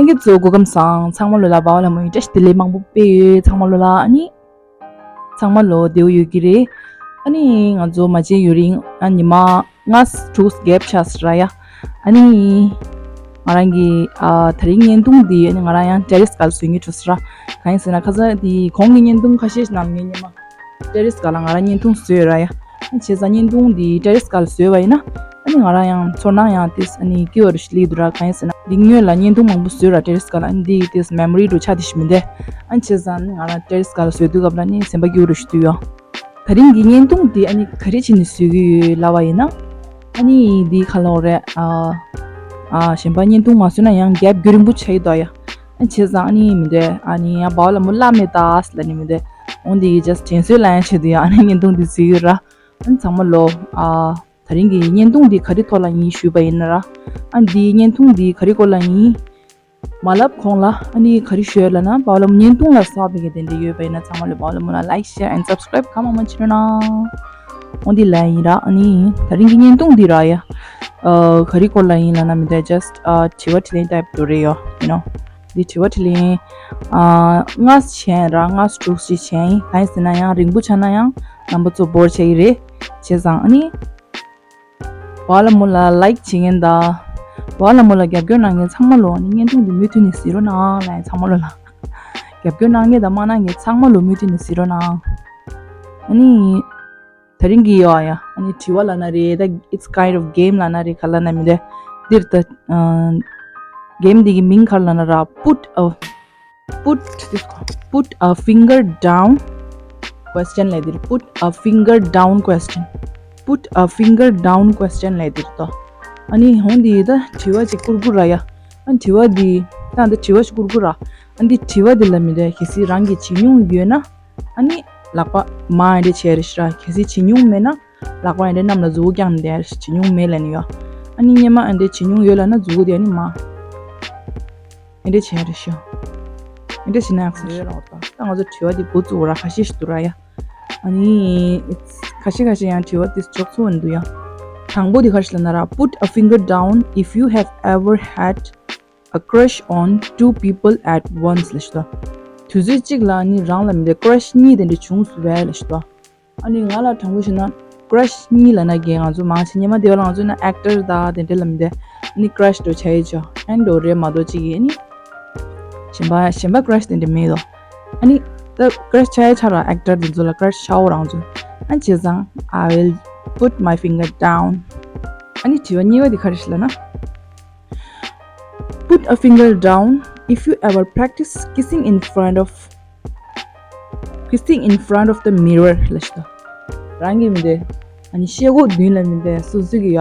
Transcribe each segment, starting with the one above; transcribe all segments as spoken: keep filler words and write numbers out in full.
ཁྱེད་ཚོ་སྐུ་ཁམས་བཟང་། ཚང་མ་ལོ་ལ་འབའ་བ་ལ་མོ་ཡི་བཀྲ་ཤིས་བདེ་ལེགས་མང་པོ་སྤེལ་ཡོད། ཚང་མ་ལོ་ལ་ཨ་ནི། ཚང་མ་ལོ་བདེ་པོ་ཡོད་ཀྱི་རེད། ཨ་ནི་ང་ཚོ་མ་མཇལ་ཡུན་རིང་། ཨ་ཉི་མ་ལྔ་དྲུག་གེབ་ཆགས་སོང་ར་ཡ། ཨ་ནི་ང་རང་གི་ཨ་དེ་རིང་བརྙན་ཐུང་འདི་ཨ་ནི་ང་རང་ཡང་ཏེ་རེ་སི་སྒང་ལ་བཟོ་སྙིང་བྲོ་སོང་ར། གང་ཡིན་ཟེར་ན་ཁ་སང་དེ་གོང་གི་བརྙན་ཐུང་ཁ་ཤས་ཤིག་ནང་ངས་ཉི་མ་ཏེ་རེ་སི་སྒང་ལ་ང་རང་བརྙན་ཐུང་བཟོས་ཡོད་ར་ཡ། ཨ་བྱས་ཙང་བརྙན་ཐུང་འདི་ཏེ་རེ་སི་སྒང་ལ་བཟོས་པ་ཡིན་ན། ཨ་ནི་ང་རང་ཡང་ཚོར་སྣང་ཡང་ཏིས་ཨ་ནི་སྐྱིད་པ་རུ་ཞིག་སླེབས་འདུག་ར། གང་ཡིན་ཟེར་ན་འདི་སྔོན་ལ་བརྙན་ཐུང་མང་པོ་བཟོས་ར་ཏེ་རེ་སི་སྒང་ལ། ཨ་ནི་འདི་ཏིས་མེ་མོ་རི་རུ་ཆགས་བསྡད་ཤག་མི་འདུག་ཨ་བྱས་ཙང་ང་རང་ཏེ་རེ་སི་སྒང་ལ་བཟོས་དུས་སྐབས་ལ་ནི་སེམས་པ་སྐྱིད་པོ་རུ་ཞིག་འདུག་ཡ། དེ་རིང་གི་བརྙན་ཐུང་འདི་ཨ་ནི་ག་རེ་བྱས་ནས་བཟོས་ཀྱི་ཡོད་ལབ་པ་ཡིན་ན། ཨ་ནི་འདི་ག་ལབ་དགོས་རེད། ཨ་ཨ་གཞན་པ་བརྙན་ཐུང་མ་བཟོས་ན་ཡང་གེབ་རྒྱུན་རིང་པོ་ཆགས་ཀྱི་འདུག་ཡ། ཨ་བྱས་ཙང་ཨ་ནི་མི་འདུག་ཨ་ནི་ཡང་འབའ་བ་ལ་མོ་བླ་མེད་ད་ཟེར་ལབ་ནི་མི་འདུག་འོ་འདི་ཇ་སི་ཊི་དྲན་གསོ་ལེན་ཆེད་དུ་ཡང་ཨ་ནི་བརྙན་ཐུང་འདི་བཟོས་ཡོད་ར། ཨ་ནི་ཚང་མ་ལོ། ཨ་དེ་རིང་གི་བརྙན་ཐུང་འདི་ག་རེ་ཐོག་ལ་ཡིན་ཞུས་པ་ཡིན་ན་ར། ཨ་འདི་བརྙན་ཐུང་འདི་ག་རེ་སྐོར་ལ་ཡིན། མ་ལབ་གོང་ལ་ཨ་ནི་ག་རེ་ཞུ་ཡ་ལབ་ན། འབའ་བ་ལ་མོ་བརྙན་ཐུང་ལ་གསར་པ་གི་དེ་འདྲ་ཡོད་པ་ཡིན་ན་ཚང་མ་ལོ་འབའ་བ་ལ་མོ་ལ་ལའིཀ་ཤེར་ཨེན་སབ་སི་ཀ་རའིབ་གང་མང་མང་བྱེད་རོགས་གནང་། འོ་འདི་ལབ་ཡིན་ར། ཨ་ནི་དེ་རིང་གི་བརྙན་ཐུང་འདི་ར་ཡ། ཨ་ག་རེ་སྐོར་ལ་ཡིན་ལབ་ན་མི་འདུག་ཇ་སི་ཊི་ཨ་དྲི་བ་དྲིས་ལན་ཊའིབ་འདྲ་རེད་ཡོ། ཡུ་ནོ། འདི་དྲི་བ་དྲིས་ལན་ཨ་ལྔ་བྱས་ར། ལྔ་དྲུག་ཅིག་བྱས་ཡིན། གང་ཡིན་ཟེར་ན་ཡང་རིང་པོ་ཆགས་ན་ཡང་རྣམ་པ་ཚོ་བོར་ཆགས་ཀྱི་རེད། བྱས་ཙང་ཨ་ནི། འབའ་བ་ལ་མོ་ལ་ལའིཀ་བྱེད་མཁན་དང་། འབའ་བ་ལ་མོ་ལ་རྒྱབ་སྐྱོར་གནང་མཁན་ཚང་མ་ལོ་ཨ་ནི་བརྙན་ཐུང་འདི་མུ་མཐུད་ནས་གཟིགས་རོགས་གནང་ལབ་ཡིན་ཚང་མ་ལོ་ལ། རྒྱབ་སྐྱོར་གནང་མཁན་དང་མ་གནང་མཁན་ཚང་མ་ལོ་མུ་མཐུད་ནས་གཟིགས་རོགས་གནང་། ཨ་ནི། དེ་རིང་གི་ཡོ་ཡ་ཨ་ནི་དྲི་བ་ལབ་ན་རེད་ད། It's kind of game ལབ་ན་རེད། ག་ལབ་ན་མི་འདུག་འདིར་ད་གེམ་འདི་གི་མིང་ག་རེ་ལབ་ན་ར། Put a put put a finger down question ལབ་འདིར། Put a finger down question. Put a finger down question ལབ་འདིར་ཏོ། ཨ་ནི་འོ་འདི་ད་དྲི་བ་ཅིག་བསྐུར་དགོས་ར་ཡ། ཨ་དྲི་བ་འདི་ད་འདི་དྲི་བ་ཞིག་བསྐུར་དགོས་ར། ཨ་འདི་དྲི་བ་འདི་ལ་མི་འདུག་གལ་སྲིད་རང་གིས་བྱེད་མྱོང་ཡོད་ན། ཨ་ནི་ལག་པ་མར་འདི་འདྲ་བྱས་རེད་ཤག་གལ་སྲིད་བྱེད་མྱོང་མེད་ན་ལག་པ་འདི་འདྲ་གནམ་ལ་མཛུ་གུ་བརྐྱངས་ནས་བསྡད་རེད་ཤག་བྱེད་མྱོང་མེད་ལབ་ནི་ཡོད། ཨ་ནི་སྔོན་མ་འདི་འདྲ་བྱེད་མྱོང་ཡོད་ལབ་ན་མཛུ་གུ་འདི་ཨ་ནི་མར་འདི་འདྲ་བྱས་རེད་ཤག་འདི་འདྲ་བྱས་ན་ཡག་ས་རེད། ད་ང་ཚོ་དྲི་བ་འདི་འགོ་བཙུགས་ར། ཁ་ཤས་ཤིག་འདུག་ར་ཡ། ཨ་ནི་ཁ་ཤས་ཁ་ཤས་ཡང་དྲི་བ་འདི་འཇོག་ཚུགས་འདུག་ཡ། དང་པོ་འདི་ག་རེ་ལབ་ན་ར། Put a finger down if you have ever had a crush on two people at once ལབ་ཤག་ཏོ། དུས་ཚོད་གཅིག་ལ་ནི་རང་ལ་མི་འདྲ་ཀ་ར་ཤི་གཉིས་དེ་འདྲ་བྱུང་སོང་བས་ལབ་ཤག་ཏོ། ཨ་ནི་ང་ལ་དྲང་པོ་བཤད་ན་ཀ་ར་ཤི་གཉིས་ལབ་ན་རྒན་ང་ཚོ་མང་ཆེ་སྔོན་མ་དེ་བ་ལ་ང་ཚོ་ན་ཨེག་ཊར་དང་དེ་འདྲ་ལ་མི་འདྲ་ཨ་ནི་ཀ་ར་ཤི་འདྲ་བྱ་ཡི་ཅོ། ཨ་ནི་འདྲ་རེད་མ་གཏོགས་གཅིག་གིས་ཨ་ནི་གཞན་པ་གཞན་པ་ཀ་ར་ཤི་དེ་འདྲ་མེད་དོ། ཨ་ནི་ད་ཀ་ར་ཤི་བྱ་ཡི་ཆ་ར་ཨེག་ཊར་དེ་ཚོ་ལ་ཀ་ར་ཤི་ཆའོ་རང་ཚོ། ཨ་ནི་བྱས་ཙང་I will put my finger down. ཨ་ནི་དྲི་བ་གཉིས་པ་དེ་ག་རེ་ལབ་ན། Put a finger down if you ever practice kissing in front of kissing in front of the mirror ལབ་ཤག་ཏོ། རང་གི་མི་འདྲ་ཨ་ནི་ཤེལ་སྒོ་མདུན་ལ་མི་འདྲ་སོ་སོ་གི་ཡ་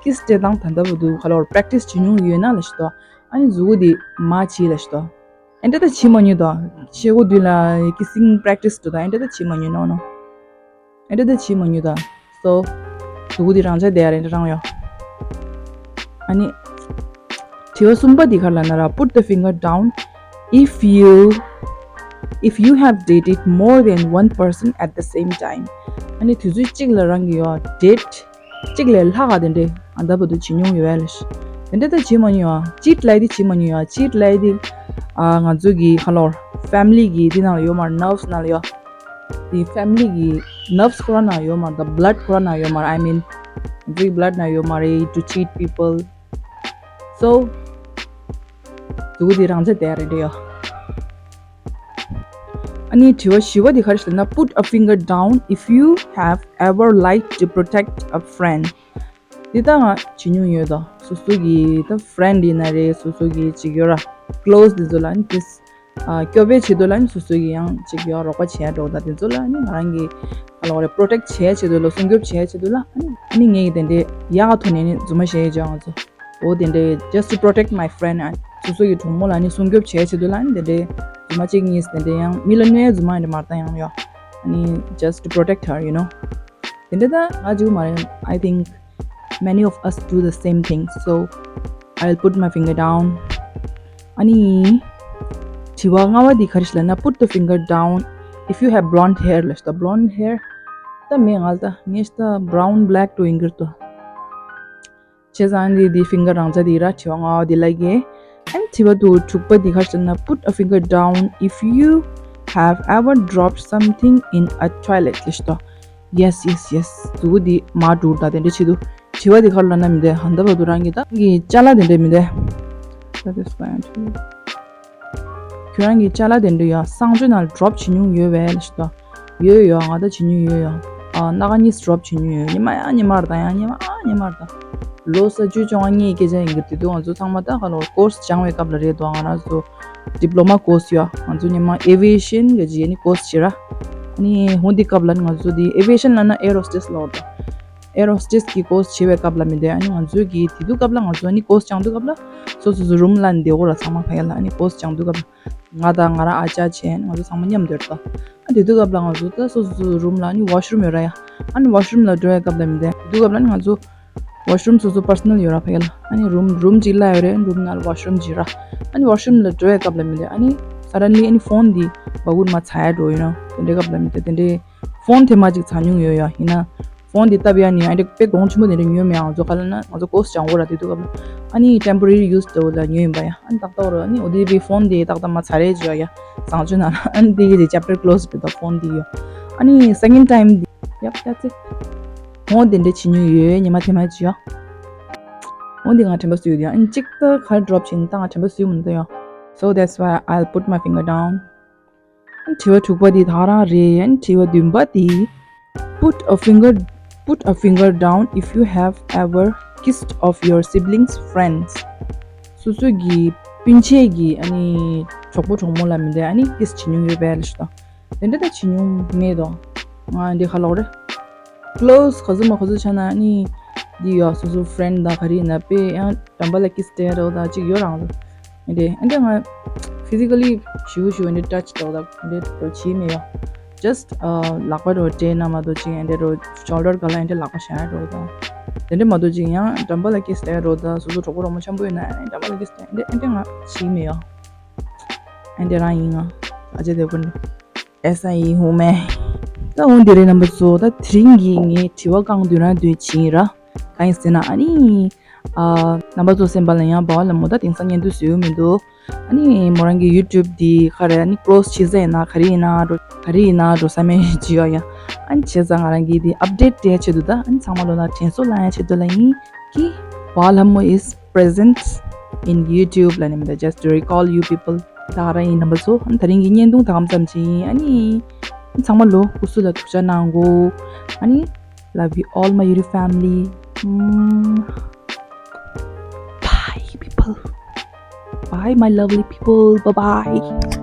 ཀི་སི་སྤྲད་སྟངས་ད་ལྟ་བར་དུ་ག་ལབ་པྲེག་ཊི་སི་བྱེད་མྱོང་ཡོད་ན་ལབ་ཤག་ཏོ། ཨ་ནི་མཛུ་གུ་འདི་མར་བྱེད་ལབ་ཤག་ཏོ། ཨེ་འདྲ་ད་བྱེད་མ་མྱོང་དོ། ཤེལ་སྒོ་མདུན་ལ་ཀི་སིང་པྲེག་ཊི་སི་འགྲོ་དང་ཨེ་འདྲ་ད་བྱེད་མ་མྱོང་ནོ་ནོ། ཨེ་འདྲ་ད་བྱེད་མ་མྱོང་དོ། སོ། མཛུ་གུ་འདི་རང་འཇགས་བསྡད་ཡ་རེད་འདྲ་རང་ཡོ། ཨ་ནི། དྲི་བ་གསུམ་པ་འདི་ག་རེ་ལབ་ན་ར། Put the finger down if you if you have dated more than one person at the same time. ཨ་ནི་དུས་ཚོད་གཅིག་ལ་རང་གི་ཡོ་ཌེ་ཊི་གཅིག་ལས་ལྷག་ག་དེ་འདྲས་ཨ་ད་བར་དུ་བྱེད་མྱོང་ཡོད་ཡ་ལ་ཤི། དེ་འདྲས་ད་བྱེད་མ་མྱོང་ཡ། ཅིཊ་ལབ་ཡ་དེ་བྱེད་མ་མྱོང་ཡ། ཅིཊ་ལབ་ཡ་དེ་ཨ་ང་ཚོ་གི་ག་ལབ་ཕེ་མི་ལི་གི་དེ་ནང་ལ་ཡོད་མ་རེད། ནརབ་སི་ནང་ལ་ཡོད། དེ་ཕེ་མི་ལི་གི་ནརབ་སི་ཁོ་རང་ནང་ཡོད་མ་རེད། ད་བྷི་ལཌ་ཁོ་རང་ནང་ཡོད་མ་རེད། I mean ང་ཚོ་གི་བྷི་ལཌ་ནང་ཡོད་མ་རེད། To cheat people. So མཛུ་གུ་དེ་རང་འཇགས་བསྡད་ཡ་རེད་འདྲ་ཡོ། ཨ་ནི་དྲི་བ་བཞི་པ་དེ་ག་རེ་ཟེར་ན། Put a finger down if you have ever lied to protect a friend. འདི་ད་ང་བྱེད་མྱོང་ཡོད་དོ། སོ་སོ་གི་ད་ཕེ་རེན་ཌི་ཡིན་ན་རེད། སོ་སོ་གི་ཅིག་ཡོད་ར། ཀློ་སི་དེ་ཚོ་ལ་ནི་དེ་ཨ་སྐྱོབ་པ་བྱེད་དུས་ལ་ནི་སོ་སོ་གི་ཡང་ཅིག་ཡོད་རོགས་པ་བྱེད་ཡ་འགྲོ་ད་དེ་ཚོ་ལ་ནི་ང་རང་གི་ག་ལབ་དགོས་རེད། པྲོ་ཊེག་བྱེད་ཡ་ཆེད་དུ་ལ་སྲུང་སྐྱོབ་བྱེད་ཡ་ཆེད་དུ་ལ་ཨ་ནི་ཨ་ནི་ངས་ཀྱི་དེ་འདྲའི་ཡག་ག་ཐོག་ནས་ནི་རྫུན་མ་བཤད་ཡ་ཅོ་ང་ཚོ། འོ་དེ་འདྲའི་just to protect my friend and སོ་སོ་ཡི་གྲོགས་མོ་ལ་ནི་སྲུང་སྐྱོབ་བྱེད་ཆེད་དུ་ལ་ནི་དེ་འདྲའི་རྫུན་མ་གཅིག་གཉིས་དེ་འདྲའི་ཡང་མི་ལ་གནོད་ཡ་རྫུན་མ་ཡིན་འདྲ་མ་རེད་ད་ཡང་ཡོ། ཨ་ནི་just to protect her, you know. དེ་འདྲ་ད་ང་གཅིག་པུ་མ་རེད། I think many of us do the same thing. So I will put my finger down. ཨ་ནི་དྲི་བ་ལྔ་པ་འདི་ག་རེ་ཞིག་ལབ་ན། Put the finger down if you have blonde hair ལབ་ཤག་ད། བྷི་ལོན་ཌི་ཧེར་ད་མེད་ང་ལ་ད་ངས་ད་བྷི་རའུན་བྷི་ལེག་ཏུ་ཡིན་གྱི་རེད་དོ། བྱས་ཙང་འདི་འདི་ཕིང་གར་རང་རྩ་འདི་ར། དྲི་བ་ལྔ་པ་འདི་ལབ་ཀྱི། ཨན་དྲི་བ་དུ་དྲུག་པ་འདི་ག་རེ་ཟེར་ན། Put a finger down if you have ever dropped something in a toilet ལེ་ཤི་ཏོ། Yes, yes, yes. དུ་འདི་མ་འགྲུར་ད་དེ་འདྲ་བྱེད་དུ། དྲི་བ་འདི་ག་རེ་ལབ་ན་མི་འདི་ཧན་ད་བ་དུ་རང་གི་ད་གི་ཅ་ལག་དེ་འདྲ་མི་འདི། Satisfying. ཁྱོད་རང་གི་ཅ་ལག་དེ་འདྲ་ཡ་གསང་སྤྱོད་ནང་ལ་ཌོབ་བྱེད་མྱོང་ཡོད་བས་ལེ་ཤི་ཏོ། ཡོད་ཡོད། ང་ད་བྱེད་མྱོང་ཡོད་ཡོད། ཨ་སྣ་ཁ་གཉིས་ཌོབ་བྱེད་མྱོང་ཡོད། ཉི་མ་ཡང་ཉི་མར་དང་ཡང་ཉི་མ་ཨ་ཉི་མར་དང་། ལོ་ས་བཅུ་བཅོ་ལྔ་གཉིས་སྐད་ཆ་ཡིན་གྱི་དེ་དུས་ང་ཚོ་ཚང་མ་ད་ག་ལོ་ཀོར་སི་སྦྱང་བའི་སྐབས་ལ་རེད་དོ། ང་རང་ཚོ་ཌི་པི་ལོ་མ་ཀོར་སི་ཡོད། ང་ཚོ་ཉི་མ་ཨེ་ཝི་ཨེ་ཤན་གི་ཇི་ཡ་ནི་ཀོར་སི་བྱེད་ར། ཨ་ནི་ཧོན་དེ་སྐབས་ལ་ནི་ང་ཚོ་དེ་ཨེ་ཝི་ཨེ་ཤན་ལ་ན་ཨེར་ཧོ་སི་ཊེ་སི་ལོ་དང་། ཨེར་ཧོ་སི་ཊེ་སི་གི་ཀོར་སི་བྱེད་པའི་སྐབས་ལ་མི་འདོད། ཨ་ནི་ང་ཚོ་གི་དེ་དུས་སྐབས་ལ་ང་ཚོ་ཨ་ནི་ཀོར་སི་སྦྱང་དུས་སྐབས་ལ་སོ་སོ་སོ་རུམ་ལ་འདེ་འོ་ར་ཚང་མ་ཕ་གི་ལ་ཨ་ནི་ཀོར་སི་སྦྱང་དུས་སྐབས་ལ། ང་དང་ང་རང་ཨ་ཅག་བྱས་ང་ཚོ་ཚང་མ་མཉམ་དུ་ཡོད་དོ། ཨ་དེ་དུས་སྐབས་ལ་ང་ཚོ་ད་སོ་སོ་སོ་རུམ་ལ་ནི་ཝ་ཤི་རུམ་ཡོད་ར་ཡ། ཨ་ནི་ཝ་ཤི་རུམ་ལ་འགྲོ་བའི་སྐབས་ལ་མི་འདོད། དེ་དུས་སྐབས་ལ་ནི་ང་ཚོ་ཝ་ཤི་རུམ་སོ་སོ་པར་སོ་ནལ་ཡོད་ར་ཕ་གི་ལ། ཨ་ནི་རུམ་རུམ་གཅིག་གླ་ཡོད་རེད། རུམ་ནང་ཝ་ཤི་རུམ་གཅིག་ར། ཨ་ནི་ཝ་ཤི་རུམ་ལ་འགྲོ་བའི་སྐབས་ལ་མི་འདོད། ཨ་ནི་སཱ་ཌན་ལི་ཨ་ནི་ཕོན་འདི་བ་གུར་མ་ཚ་ཡ་འགྲོ་ཡིན་ནོ། དེ་འདྲའི་སྐབས་ལ་མི་འདོད། དེ་འདྲའི་ཕོན་དེ་མ་གཅིག་ཚ་མྱོང་ཡོད་ཡ། ཡིན་ན་ཕོན་འདི་སྟབས་ཡག་ནི་ཨ་འདྲ་དཔེ་གོང་ཆེན་པོ་དེ་འདྲ་ཉོས་མེད། ང་ཚོ་ག་ལ་ན་ང་ཚོ་ཀོར་སི་སྦྱང་འོ་ར་དེ་དུས་སྐབས་ལ། ཨ་ནི་ཊེམ་པོ་རེ་རི་ཡུ་སི་དེ་འོ་ལ་ཉོས་ཡིན་པ་ཡ། ཨ་ནི་ཏག་ཏག་ར་ཨ་ནི་འོ་དེ་བི་ཕོན་དེ་ཏག་ཏག་མ་ཚ་རེ་བྱོས་ཡ། བཟང་སྤྱོད་ནང་ལ་ཨ་ནི་དེ་གི་དེ་ཅེབ་ཊར་ཀློ་སི་བི་ད་ཕོན་དེ་ཡོད། ཨ་ནི་སེ་ཀེན་ཌི་ཊེམ་དེ་ཡག་ཡག་ཚེ་ཕོན་དེ་འདྲ་བྱེད་མྱོང་ཡོད་ཉི་མ་དེ་མ་བྱོས་ཡ། ཕོན་དེ་ང་དྲན་པ་སུ་ཡོད་ཡ། ཨ་ནི་གཅིག་ད་ག་རེ་ཌོབ་བྱེད་ནི་ད་ང་དྲན་པ་སུ་ཡོད་མི་འདུག་ཡ། So that's why I'll put my finger down. དྲི་བ་དྲུག་པ་འདི་ད་རང་རེད། དྲི་བ་བདུན་པ་འདི། Put a finger, put a finger down if you have ever kissed of your siblings' friends. སོ་སོ་གི་སྤུན་མཆེད་ཀྱི་ཨ་ནི་གྲོགས་པོ་གྲོགས་མོ་ལ་མི་འདྲ་ཨ་ནི་ཀི་སི་བྱེད་མྱོང་ཡོད་པས་ལ་ཞུ་དང་། དེ་འདྲ་ད་བྱེད་མྱོང་མེད་དོ། ང་འདི་ཁ་ལོག་རེད། ཀློ་སི་ག་ཚོད་མ་ག་ཚོད་ཆ་ན་ཨ་ནི་འདི་ཡོད། སོ་སོ་ཕི་རེན་ཌི་དང་ག་རེ་ཡིན་ན་དཔེ་ཡང་འགྲམ་པ་ལ་ཀི་སི་སྟེར་རོགས་དང་གཅིག་ཡོད་རང་ལ། ཨེ་འདྲེ་ཨེ་འདྲེ་ང་ཕི་ཟི་ཀ་ལི་ཞུ་ཞུ་ཨེ་འདྲེ་ཊ་ཆི་འགྲོ་དང་ཨེ་འདྲེ་འགྲོ་བྱེད་མེད་ཡ། ཇ་སི་ཊི་ལག་པ་འགྲོ་སྤྲད་ན་མ་གཏོགས་ཅིག་ཨེ་འདྲེ་འགྲོ་ཤོལ་ཌར་ག་ལ་ཨེ་འདྲེ་ལག་པ་བཞག་འགྲོ་དང་། དེ་འདྲེ་མ་གཏོགས་ཅིག་ཡང་འགྲམ་པ་ལ་ཀི་སི་སྟེར་འགྲོ་དང་། སོ་སོ་གྲོགས་པོ་རོགས་མོ་འཆམ་པོ་ཡོད་ན་ཨེ་འགྲམ་པ་ལ་ཀི་སི་སྟེར། ཨེ་འདྲེ་ཨེ་འདྲེ་ང་བྱེད་མེད་ཡ། ཨེ་འདྲེ་རང་ཡིན་ང་ཨ་ཅེ་དེ་ཀུན། ཨེ་ས་ཡི་ཧུ་མེ། ད་འོང་དེ་རེད་རྣམ་པ་ཚོ། ད་དེ་རིང་གི་ངའི་དྲི་བ་རྐང་བདུན་རང་བདུན་བྱིན་ར། གང་ཡིན་ཟེར་ན་ཨ་ནི། ཨ་རྣམ་པ་ཚོ་སེམས་པ་ལ་ཡང་འབའ་བ་ལ་མོ་ད་དེང་སང་བརྙན་ཐུང་བཟོས་ཡོད་མི་འདུག་ཨ་ནི་མོ་རང་གི་ཡུ་ཊུབ་འདི་ག་རེ་ཨ་ནི་ཀློ་སི་བྱེད་ས་ཡིན་ན་ག་རེ་ཡིན་ན་འགྲོ་ག་རེ་ཡིན་ན་འགྲོ་ས་མེད་ཅི་ཡོད་ཡ། ཨ་ནི་བྱས་ཙང་ང་རང་གིས་འདི་ཨབ་ཌེཊ་སྤྲད་ཆེད་དུ་ད་ཨ་ནི་ཚང་མ་ལོ་ན་དྲན་གསོ་ལ་ཡང་ཆེད་དུ་ལ་ཡིན་གི། བ་ལྷ་མོ་is present in YouTube ལ་ནི་མི་ད། Just to recall you people. ད་ར་ཡིན་རྣམ་པ་ཚོ། ད་རིང་གི་བརྙན་ཐུང་ད་གམ་ཙམ་ཅིག་ཡིན། ཨ་ནི་ཚང་མ་ལོ་སྐུ་གཟུགས་ལ་ཐུགས་ཅག་གནང་གོ། ཨ་ནི་love you all my YouTube family. Mm. Bye people. Bye my lovely people. Bye bye.